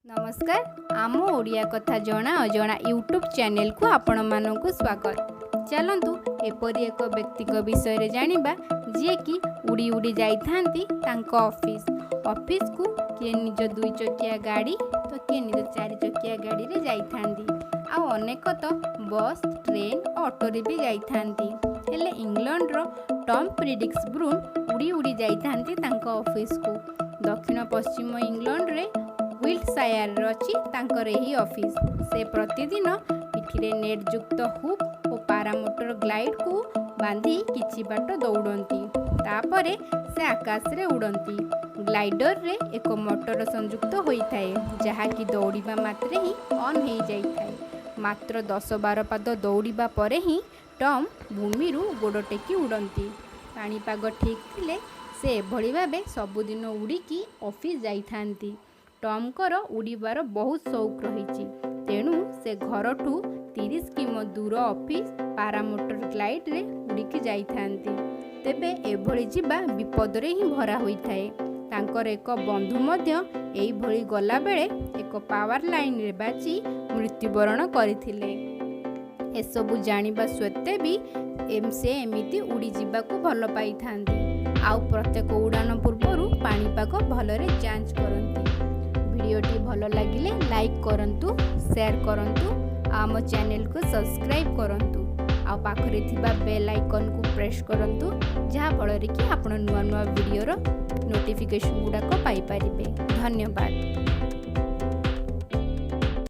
ନମସ୍କାର, ଆମ ଓଡ଼ିଆ କଥା ଜଣା ଅଜଣା ୟୁଟ୍ୟୁବ୍ ଚ୍ୟାନେଲକୁ ଆପଣମାନଙ୍କୁ ସ୍ୱାଗତ। ଚାଲନ୍ତୁ, ଏପରି ଏକ ବ୍ୟକ୍ତିଙ୍କ ବିଷୟରେ ଜାଣିବା, ଯିଏକି ଉଡ଼ି ଉଡ଼ି ଯାଇଥାନ୍ତି ତାଙ୍କ ଅଫିସ୍। ଅଫିସକୁ କିଏ ନିଜ ଦୁଇ ଚକିଆ ଗାଡ଼ି ତ କିଏ ନିଜ ଚାରି ଚକିଆ ଗାଡ଼ିରେ ଯାଇଥାନ୍ତି। ଆଉ ଅନେକ ତ ବସ୍, ଟ୍ରେନ୍ ଓ ଅଟୋରେ ବି ଯାଇଥାନ୍ତି। ହେଲେ ଇଂଲଣ୍ଡର ଟମ୍ ପ୍ରିଡିକ୍ସ ବ୍ରୁନ୍ ଉଡ଼ି ଉଡ଼ି ଯାଇଥାନ୍ତି ତାଙ୍କ ଅଫିସକୁ। ଦକ୍ଷିଣ ପଶ୍ଚିମ ଇଂଲଣ୍ଡରେ ୱିଲ୍ଟସାୟାରରେ ଅଛି ତାଙ୍କର ଏହି ଅଫିସ। ସେ ପ୍ରତିଦିନ ପିଠିରେ ନେଟ୍ଯୁକ୍ତ ହୁପ୍ ଓ ପାରାମୋଟର ଗ୍ଲାଇଡକୁ ବାନ୍ଧି କିଛି ବାଟ ଦୌଡ଼ନ୍ତି। ତାପରେ ସେ ଆକାଶରେ ଉଡ଼ନ୍ତି। ଗ୍ଲାଇଡରରେ ଏକ ମୋଟର ସଂଯୁକ୍ତ ହୋଇଥାଏ, ଯାହାକି ଦୌଡ଼ିବା ମାତ୍ରେ ହିଁ ଅନ୍ ହୋଇଯାଇଥାଏ। ମାତ୍ର 10-12 ପାଦ ଦୌଡ଼ିବା ପରେ ହିଁ ଟମ୍ ଭୂମିରୁ ଗୋଡ଼ ଟେକି ଉଡ଼ନ୍ତି। ପାଣିପାଗ ଠିକ୍ ଥିଲେ ସେ ଏଭଳି ଭାବେ ସବୁଦିନ ଉଡ଼ିକି ଅଫିସ ଯାଇଥାନ୍ତି। ଟମ୍ଙ୍କର ଉଡ଼ିବାର ବହୁତ ସଉକ ରହିଛି। ତେଣୁ ସେ ଘରଠୁ 30 କିମି ଦୂର ଅଫିସ ପାରାମୋଟର ଗ୍ଲାଇଡରେ ଉଡ଼ିକି ଯାଇଥାନ୍ତି। ତେବେ ଏଭଳି ଯିବା ବିପଦରେ ହିଁ ଭରା ହୋଇଥାଏ। ତାଙ୍କର ଏକ ବନ୍ଧୁ ମଧ୍ୟ ଏଇଭଳି ଗଲାବେଳେ ଏକ ପାୱାର ଲାଇନରେ ବାଜି ମୃତ୍ୟୁବରଣ କରିଥିଲେ। ଏସବୁ ଜାଣିବା ସତ୍ତ୍ୱେ ବି ସେ ଏମିତି ଉଡ଼ିଯିବାକୁ ଭଲ ପାଇଥାନ୍ତି। ଆଉ ପ୍ରତ୍ୟେକ ଉଡ଼ାଣ ପୂର୍ବରୁ ପାଣିପାଗ ଭଲରେ ଯାଞ୍ଚ କରନ୍ତି। ଭିଡ଼ିଓଟି ଭଲ ଲାଗିଲେ ଲାଇକ୍ କରନ୍ତୁ, ସେୟାର କରନ୍ତୁ ଆଉ ଆମ ଚ୍ୟାନେଲକୁ ସବସ୍କ୍ରାଇବ୍ କରନ୍ତୁ। ଆଉ ପାଖରେ ଥିବା ବେଲ୍ ଆଇକନ୍କୁ ପ୍ରେସ୍ କରନ୍ତୁ, ଯାହାଫଳରେ କି ଆପଣ ନୂଆ ନୂଆ ଭିଡ଼ିଓର ନୋଟିଫିକେସନ୍ ଗୁଡ଼ାକ ପାଇପାରିବେ। ଧନ୍ୟବାଦ।